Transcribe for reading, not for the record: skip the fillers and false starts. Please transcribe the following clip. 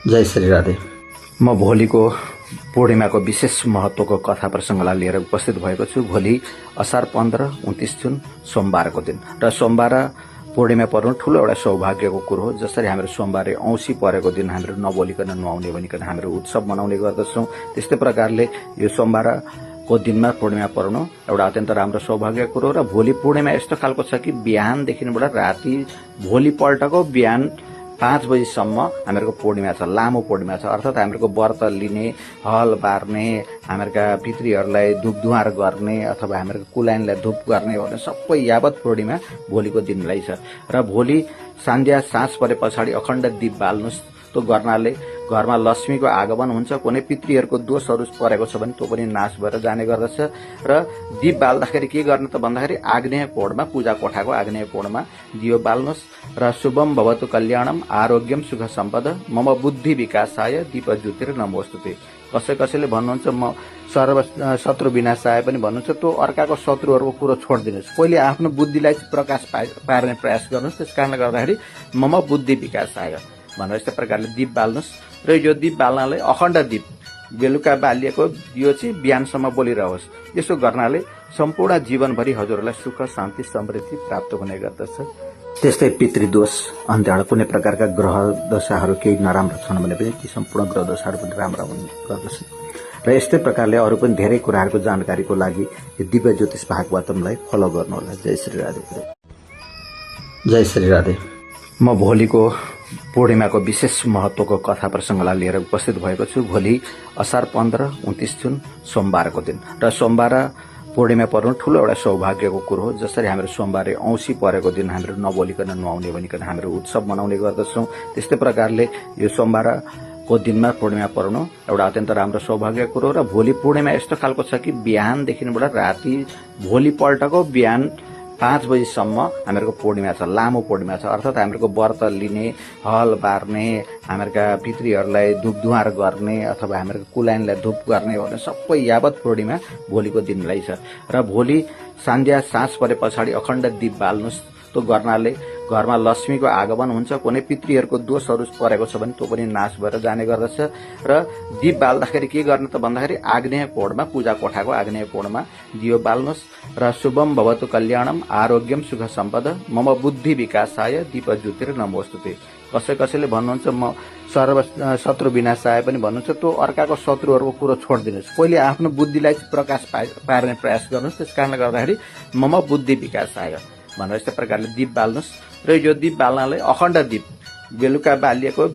जय श्री राधे। म भोलिको पूर्णिमाको विशेष महत्वको कथा प्रसङ्गलाई लिएर उपस्थित भएको छु। भोलि असार 15 29 जुन सोमबारको दिन र सोमबार पूर्णिमा पर्नु ठूलो एउटा सौभाग्यको कुरो हो। जसरी हाम्रो सोमबारे औँसी परेको दिन हाम्रो नबोलिकन नुहाउने भनिकन हाम्रो उत्सव मनाउने गर्दछौँ, त्यस्तै प्रकारले यो सोमबारको दिनमा पूर्णिमा पर्नु एउटा अत्यन्त राम्रो सौभाग्यको कुरो र भोलि पूर्णिमा यस्तो खालको छ कि बिहानदेखिबाट राति भोलिपल्टको बिहान 5 बजीसम्म हामीहरूको पूर्णिमा छ, लामो पूर्णिमा छ। अर्थात् हामीहरूको व्रत लिने, हल बार्ने, हामीहरूका पितृहरूलाई धुप धुवार गर्ने अथवा हामीहरूको कुलाइनलाई धुप गर्ने भन्ने सबै यावत पूर्णिमा भोलिको दिनलाई छ। र भोलि साँझ परे पछाडि अखण्ड दीप बाल्नुहोस्। त्यो गर्नाले घरमा लक्ष्मीको आगमन हुन्छ। कुनै पितृहरूको दोषहरू परेको छ भने त्यो पनि नाश भएर जाने गर्दछ। र दीप बाल्दाखेरि के गर्ने त भन्दाखेरि आग्नेय कोणमा, पूजा कोठाको आग्नेय कोणमा दियो बाल्नुहोस्। र शुभम भवतु कल्याणम आरोग्यम सुख सम्पद मम बुद्धि विकासाय दीप ज्योतिर नमोस्तुते। कसैले भन्नुहुन्छ म सर्व शत्रु विनाशाय पनि भन्नुहुन्छ। त्यो अर्काको शत्रुहरूको कुरो छोडिदिनुहोस्, पहिले आफ्नो बुद्धिलाई प्रकाश पार्ने प्रयास गर्नुहोस्। त्यस कारणले गर्दाखेरि मम बुद्धि विकासाय भनेर यस्तै प्रकारले दीप बाल्नुहोस्। र यो दीप बाल्नाले अखण्ड दीप बेलुका बालिएको दियो चाहिँ बिहानसम्म बोलिरहोस्। यसो गर्नाले सम्पूर्ण जीवनभरि हजुरहरूलाई सुख शान्ति समृद्धि प्राप्त हुने गर्दछ। त्यस्तै पितृदोष अन्त्यबाट कुनै प्रकारका ग्रह दशाहरू केही नराम्रो छन् भने पनि ती सम्पूर्ण ग्रह दशाहरू पनि राम्रा हुने गर्दछ। र यस्तै प्रकारले अरू पनि धेरै कुराहरूको जानकारीको लागि यो दिव्य ज्योतिष भागवतमलाई फलो गर्नुहोला। जय श्री राधे। जय श्री राधे। म भोलिको पूर्णिमाको विशेष महत्वको कथा प्रसङ्गलाई लिएर उपस्थित भएको छु। भोलि असार 15 29 जुन सोमबारको दिन र सोमबार पूर्णिमा पर्नु ठूलो एउटा सौभाग्यको कुरो हो। जसरी हाम्रो सोमबारे औँसी परेको दिन हाम्रो नबोलिकन नुहाउने भनिकन हाम्रो उत्सव मनाउने गर्दछौँ, त्यस्तै प्रकारले यो सोमबारको दिनमा पूर्णिमा पर्नु एउटा अत्यन्त राम्रो सौभाग्यको कुरो र भोलि पूर्णिमा यस्तो खालको छ कि बिहानदेखिबाट राति भोलिपल्टको बिहान 5 बजीसम्म हामीहरूको पूर्णिमा छ, लामो पूर्णिमा छ। अर्थात् हामीहरूको व्रत लिने, हल बार्ने, हामीहरूका पितृहरूलाई धुप धुवार गर्ने अथवा हामीहरूको कुलाइनलाई धुप गर्ने भन्ने सबै यावत पूर्णिमा भोलिको दिनलाई छ। र भोलि साँझ परे पछाडि अखण्ड दीप बाल्नुहोस्। त्यो गर्नाले घरमा लक्ष्मीको आगमन हुन्छ। कुनै पितृहरूको दोषहरू परेको छ भने त्यो पनि नाश भएर जाने गर्दछ। र दीप बाल्दाखेरि के गर्ने त भन्दाखेरि आग्नेय कोणमा, पूजा कोठाको आग्नेय कोणमा दियो बाल्नुहोस्। र शुभम भवतु कल्याणम आरोग्यम सुख सम्पद मम बुद्धि विकासाय दीप ज्योतिर नमोस्तुते। कसैले भन्नुहुन्छ म सर्व शत्रु विनाशाय पनि भन्नुहुन्छ। त्यो अर्काको शत्रुहरूको कुरो छोडिदिनुहोस्, पहिले आफ्नो बुद्धिलाई प्रकाश पार्ने प्रयास गर्नुहोस्। त्यस कारणले गर्दाखेरि मम बुद्धि विकासाय भनेर यस्तै प्रकारले दीप बाल्नुहोस्। र यो दीप बाल्नाले अखण्ड दीप बेलुका बालिएको